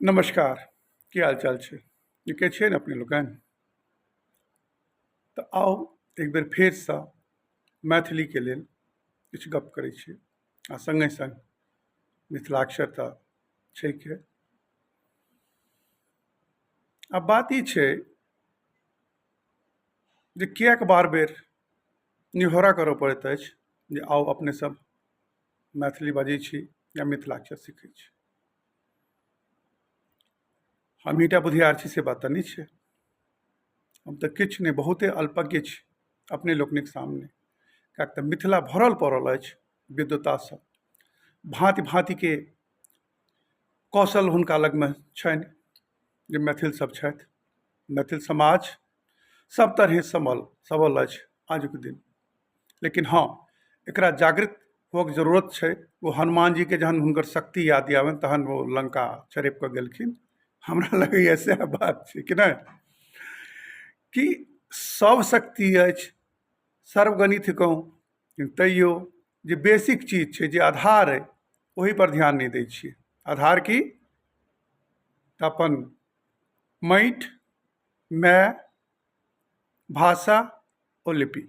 नमस्कार। की हाल चाल छै? नीके छियै ने अपने लोकनि? तऽ आउ एक बेर फेरसँ मैथिलीके लेल किछु गप्प करै छी आ सङ्गे सङ्ग मिथिलाक्षर तऽ छैहे। आ बात ई छै जे किएक बार बेर निहोरा करऽ पड़ैत अछि जे आउ अपने सब मैथिली बजै छी या मिथिलाक्षर सीखै छी। हमहीँ टा बुधियार छी से बात तऽ नहि छै। हम तऽ किछु नहि, बहुते अल्पज्ञ छी अपने लोकनिक सामने, किएक तऽ मिथिला भरल पड़ल अछि विद्वतासँ। भाँति भाँतिके कौशल हुनका लगमे छनि जे मैथिल सब छथि। मैथिल समाज सब तरहे सबल अछि आजुक दिन। लेकिन हँ, एकरा जागृत होअके जरूरत छै। ओ हनुमान जीके जहन हुनकर शक्ति याद आबनि तहन ओ लङ्का चरपि कऽ गेलखिन। हमरा लगैए सएह बात छै कि नहि, कि सब शक्ति अछि, सर्वगणित थिकहुँ, तैयो जे बेसिक चीज छै, जे आधार अइ, ओहिपर ध्यान नहि दै छियै। आधार की? तऽ अपन माटि, माय, भाषा ओ लिपि,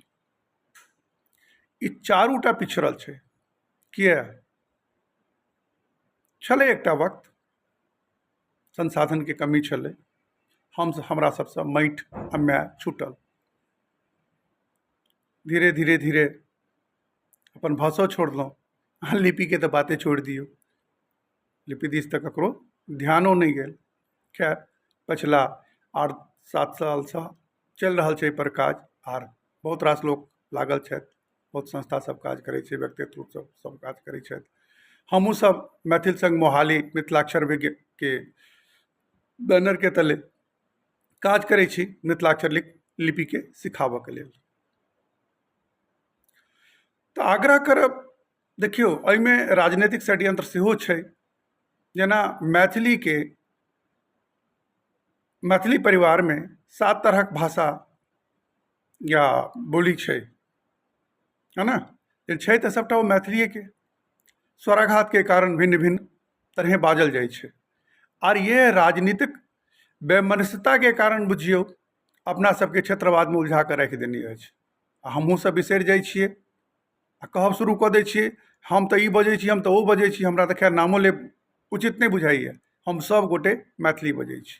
ई चारू टा पिछड़ल छै। किया छलै? एकटा वक्त संसाधनके कमी छलै, हम हमरा सबसँ माटि आ माय छूटल। धीरे धीरे धीरे अपन भाषो छोड़लहुँ आ लिपिके तऽ बाते छोड़ि दियौ, लिपि दिस तऽ ककरो ध्यानो नहि गेल। खैर, पछिला 8-7 सालसँ चलि रहल छै एहिपर काज आर बहुत रास लोक लागल छथि, बहुत संस्था सब काज करै छै, व्यक्तित्व सब सब काज करै छथि। हमहूँ सब मैथिल संघ मोहाली मिथिलाक्षर के बैनरके तले काज करै छी मिथिलाक्षर लिपिके सिखाबऽके लेल। तऽ आग्रह करब, देखियौ एहिमे राजनीतिक षड्यंत्र सेहो छै। जेना मैथिलीके मैथिली परिवारमे 7 तरहक भाषा या बोली छै, है ने? छै तऽ सभटा ओ मैथिलीएके, स्वराघातके कारण भिन्न भिन्न तरहे बाजल जाइ छै। आर ये राजनीतिक वैमनस्यताके कारण बुझियौ अपना सबके क्षेत्रवादमे उलझा कऽ राखि देने अछि। आ हमहूँ सब बिसरि जाइ छियै आ कहब शुरू कऽ दै छियै, हम तऽ ई बजै छी, हम तऽ ओ बजै छी। हमरा तऽ खैर नामो लेब उचित नहि बुझाइए। हम सब गोटे मैथिली बजै छी।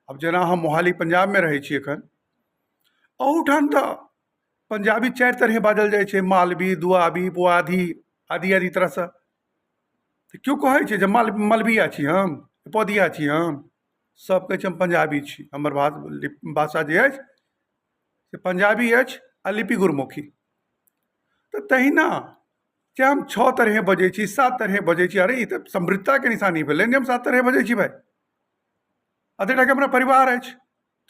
आब जेना हम मोहाली पंजाबमे रहै छी एखन, अहूठाम तऽ पंजाबी 4 तरहे बाजल जाइ छै, मालवी, दुआबी, पुआधी आदि आदि तरहसँ। तऽ केओ कहै छै जे मलबिया छी हम, पौधिया छी हम? सब कहै छै हम पंजाबी छी, हमर भाषा जे अछि से पंजाबी अछि आ लिपि गुरमुखी। तऽ तहिना चाहे हम 6 तरहे बजै छी, 7 तरहे बजै छी, अरे ई तऽ समृद्धताके निशानी भेलै ने, हम 7 तरहे बजै छी भाइ, एतेक टाके हमरा परिवार अछि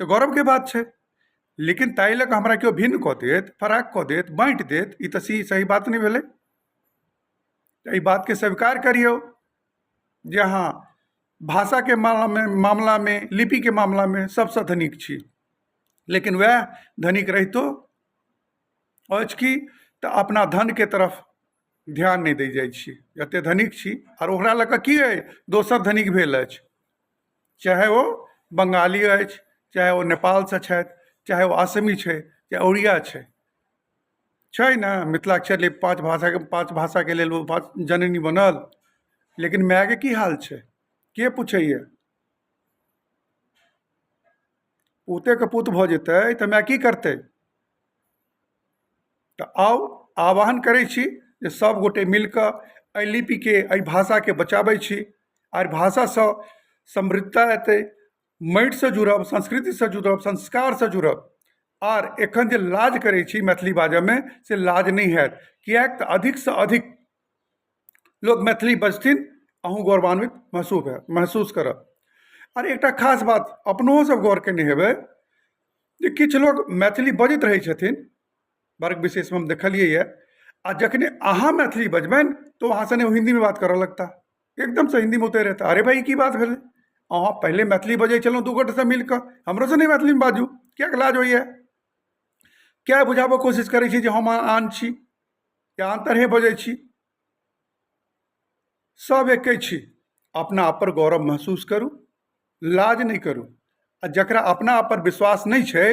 तऽ गौरवके बात छै। लेकिन ताहि लऽ कऽ हमरा केओ भिन्न कऽ देत, फराक कऽ देत, बाँटि देत, ई तऽ सही बात नहि भेलै। एहि बातके स्वीकार करियौ जे अहाँ भाषाके मामलामे, लिपिके मामलामे सबसँ धनिक छी। लेकिन वएह धनिक रहितो अछि कि तऽ अपना धनके तरफ ध्यान नहि दै जाइ छी। जतेक धनिक छी आर ओकरा लऽ कऽ की अइ, दोसर धनिक भेल अछि, चाहे ओ बङ्गाली अछि, चाहे ओ नेपालसँ छथि, चाहे ओ असमी छै, चाहे उड़िया छै, छै ने? मिथिलाक्षर 5 भाषाके लेल ओ जननी बनल, लेकिन मायके की हाल छै, के पुछैए? पुतेके पूत भऽ जेतै तऽ माय की करतै? तऽ आउ आह्वान करै छी जे सभगोटे मिलि कऽ एहि लिपिके, एहि भाषाके बचाबै छी। आर भाषासँ समृद्धता एतै, माटिसँ जुड़ब, संस्कृतिसँ जुड़ब, संस्कारसँ जुड़ब। आर एखन जे लाज करै छी मैथिली बाजऽमे, से लाज नहि हैत, किएक तऽ अधिकसँ अधिक लोक मैथिली बजथिन, अहूँ गौरवान्वित महसूस करब। आर एकटा खास बात अपनहो सब गौर केने हेबै जे किछु लोक मैथिली बजैत रहै छथिन, वर्ग विशेषमे हम देखलियै यऽ, आ जखने अहाँ मैथिली बजबनि तऽ ओ अहाँसँ हिन्दीमे बात करऽ लगता, एकदमसँ हिन्दीमे उतरि एता। अरे भाइ, ई की बात भेलै? अहाँ पहिले मैथिली बजै छलहुँ दू गोटेसँ मिल कऽ, हमरोसँ नहि मैथिलीमे बाजू, किएक लाज होइए? किए बुझाबऽ कोशिश करै छी जे हम आन छी या आन तरहे बजै छी? सब एके छी। अपना आपपर गौरव महसूस करू। लाज नहि करू। आ जकरा अपना आपपर विश्वास नहि छै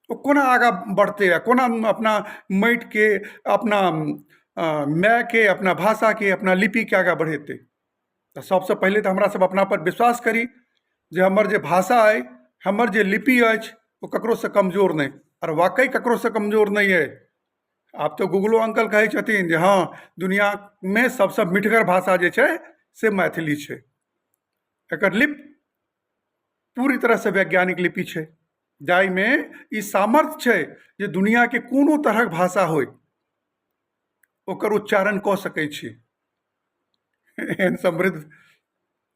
ओ कोना आगाँ बढ़तै आ कोना अपना माटिके, अपना मायके, अपना भाषाके, अपना लिपिके आगाँ बढ़ेतै? तऽ सबसँ पहिले तऽ हमरा सब अपनापर विश्वास करी जे हमर जे भाषा अइ, हमर जे लिपि अछि, ओ ककरोसँ कमजोर नहि। आओर वाकई ककरोसँ कमजोर नहि अइ। आब तऽ गूगलो अंकल कहै छथिन जे हँ, दुनिआँमे सबसँ मिठगर भाषा जे छै से मैथिली छै। एकर लिपि पूरी तरहसँ वैज्ञानिक लिपि छै, जाहिमे ई सामर्थ्य छै जे दुनिआँके कोनो तरहक भाषा होइ, ओकर उच्चारण कऽ सकै छी। एहन समृद्ध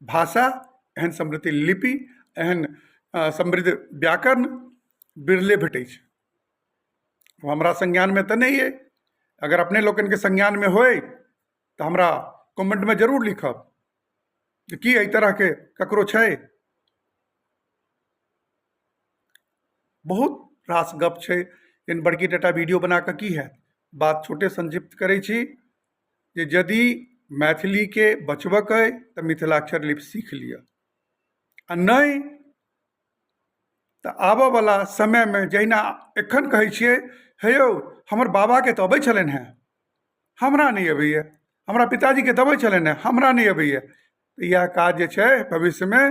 भाषा, एहन समृद्ध लिपि, एहन समृद्ध व्याकरण बिरले भेटै छै। हमरा संज्ञानमे तऽ नहि अइ। अगर अपने लोकनिके संज्ञानमे होइ तऽ हमरा कमेन्टमे जरूर लिखब जे की एहि तरहके ककरो छै। बहुत रास गप छै, लेकिन बड़की टाटा वीडियो बना कऽ की हैत? बात छोटे संक्षिप्त करै छी जे यदि मैथिलीके बचबऽके अइ तऽ मिथिलाक्षर लिपि सीख लिअ, आ नहि तऽ आबऽवला समयमे जहिना एखन कहै छियै, हे यौ, हमर बाबाके तऽ अबै छलनि हेँ, हमरा नहि अबैए, हमरा पिताजीके तऽ अबै छलनि हेँ, हमरा नहि अबैए, इएह काज जे छै भविष्यमे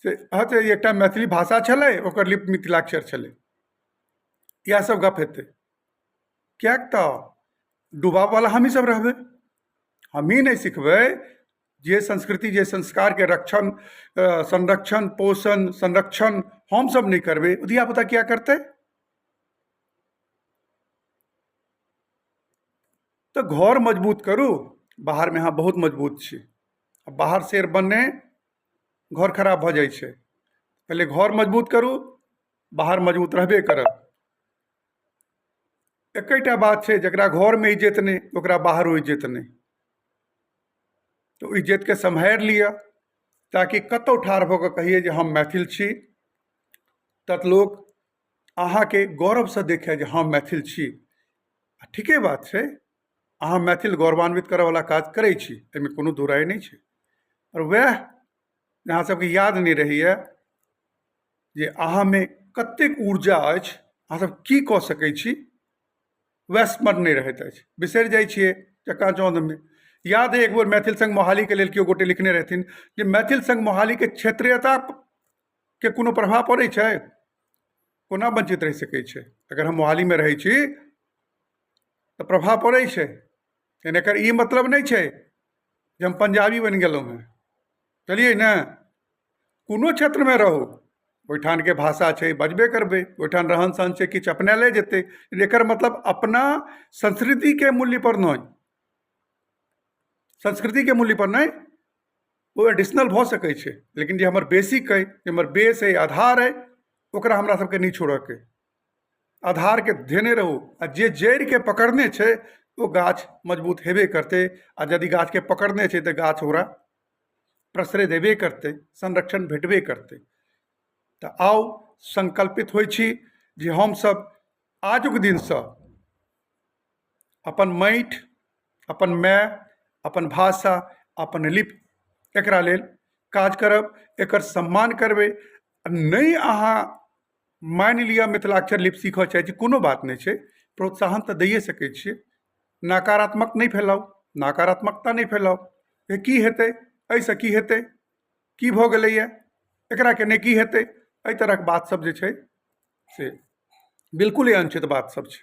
से हेतै। एकटा मैथिली भाषा छलै, ओकर लिपि मिथिलाक्षर छलै, इएह सब गप हेतै। किएक तऽ डुबाबऽवला हमही सब रहबै। हमही नहि सिखबै जे संस्कृति, जे संस्कारके रक्षण, संरक्षण, पोषण, संरक्षण हमसब नहि करबै, ओ धियापुता किया करतै? तऽ घर मजबूत करू, बाहरमे अहाँ बहुत मजबूत छी। बाहर शेर बनने घर खराब भऽ जाइ छै। पहिले घर मजबूत करू, बाहर मजबूत रहबे करत। एकेटा बात छै, जकरा घरमे इज्जत नहि, ओकरा बाहरो इज्जत नहि। तऽ ओहि इज्जतके सम्हारि लिअ, ताकि कतहु ठाढ़ भऽ कऽ कहियै जे हम मैथिल छी, तत लोक अहाँके गौरवसँ देखय जे हम मैथिल छी। आ ठीके बात छै, अहाँ मैथिल गौरवान्वित करयवला काज करै छी, एहिमे कोनो दू राय नहि छै। आओर वएह अहाँ सबके याद नहि रहैए जे अहाँमे कतेक ऊर्जा अछि, अहाँसब की कऽ सकै छी, वएह स्मरण नहि रहैत अछि, बिसरि जाइ छियै चकाचौंधमे। याद अइ, एक बेर मैथिल संघ मोहालीके लेल केओ गोटे लिखने रहथिन जे मैथिल संघ मोहालीके क्षेत्रीयताके कोनो प्रभाव पड़ै छै? कोना वञ्चित रहि सकै छै? अगर हम मोहालीमे रहै छी तऽ प्रभाव पड़ै छै, लेकिन एकर ई मतलब नहि छै जे हम पंजाबी बनि गेलहुँ हेँ। बुझलियै ने? कोनो क्षेत्रमे रहू, ओहिठामके भाषा छै, बजबे करबै। ओहिठाम रहन सहन छै, किछु अपनायले जेतै। एकर मतलब अपना संस्कृतिके मूल्यपर नहि, संस्कृतिके मूल्यपर नहि, ओ एडिशनल भऽ सकै छै, लेकिन जे हमर बेसिक अइ, जे हमर बेस अइ, आधार अइ, ओकरा हमरा सबके नहि छोड़ऽके अइ। आधारके धेने रहू, आ जे जड़िके पकड़ने छै ओ गाछ मजबूत हेबे करतै। आ यदि गाछके पकड़ने छै तऽ गाछ ओकरा प्रश्रय देबे करतै, संरक्षण भेटबे करतै। तऽ आउ, संकल्पित होइ छी जे हमसब आजुक दिनसँ अपन माटि, अपन माय, अपन भाषा, अपन लिपि, एकरा लेल काज करब, एकर सम्मान करबै। नहि अहाँ मानि लिअ मिथिलाक्षर लिपि सीखऽ चाहै छी, कोनो बात नहि छै, प्रोत्साहन तऽ दैए सकै छियै। नकारात्मक नहि फैलाउ, नकारात्मकता नहि फैलाउ जे की हेतै, एहिसँ की हेतै, की भऽ गेलैए, एकरा केने की हेतै। एहि तरहक बात सब जे छै से बिल्कुल अनुचित बात सब छै।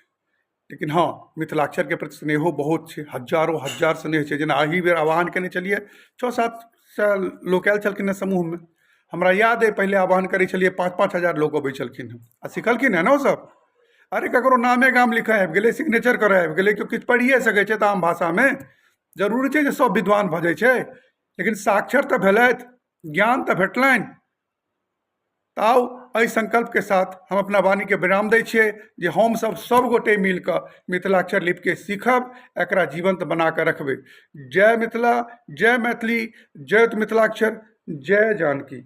लेकिन हँ, मिथिलाक्षरके प्रति स्नेहो बहुत छै, हजारो हजार स्नेह छै। जेना एहि बेर आह्वान केने छलियै, 600-700 लोक आयल छलखिन हेँ समूहमे। हमरा याद अइ, पहिले आह्वान करै छलियै, 5-5 हजार लोक अबै छलखिन हेँ, आ सिखलखिन हेँ ने ओसभ। अरे, ककरो नामे गाम लिखऽ आबि गेलै, सिग्नेचर करऽ आबि गेलै, केओ किछु पढ़िए सकै छै तऽ आम भाषामे। जरूरी छै जे सभ विद्वान भऽ जाइ छै? लेकिन साक्षर तऽ भेलथि, ज्ञान तऽ भेटलनि। तऽ आउ, एहि संकल्पके साथ हम अपना वाणीके विराम दै छियै जे हमसभ सभगोटे मिलकऽ मिथिलाक्षर लिपिके सीखब, एकरा जीवन्त बनाकऽ रखबै। जय मिथिला, जय मैथिली, जय मिथिलाक्षर, जय जानकी।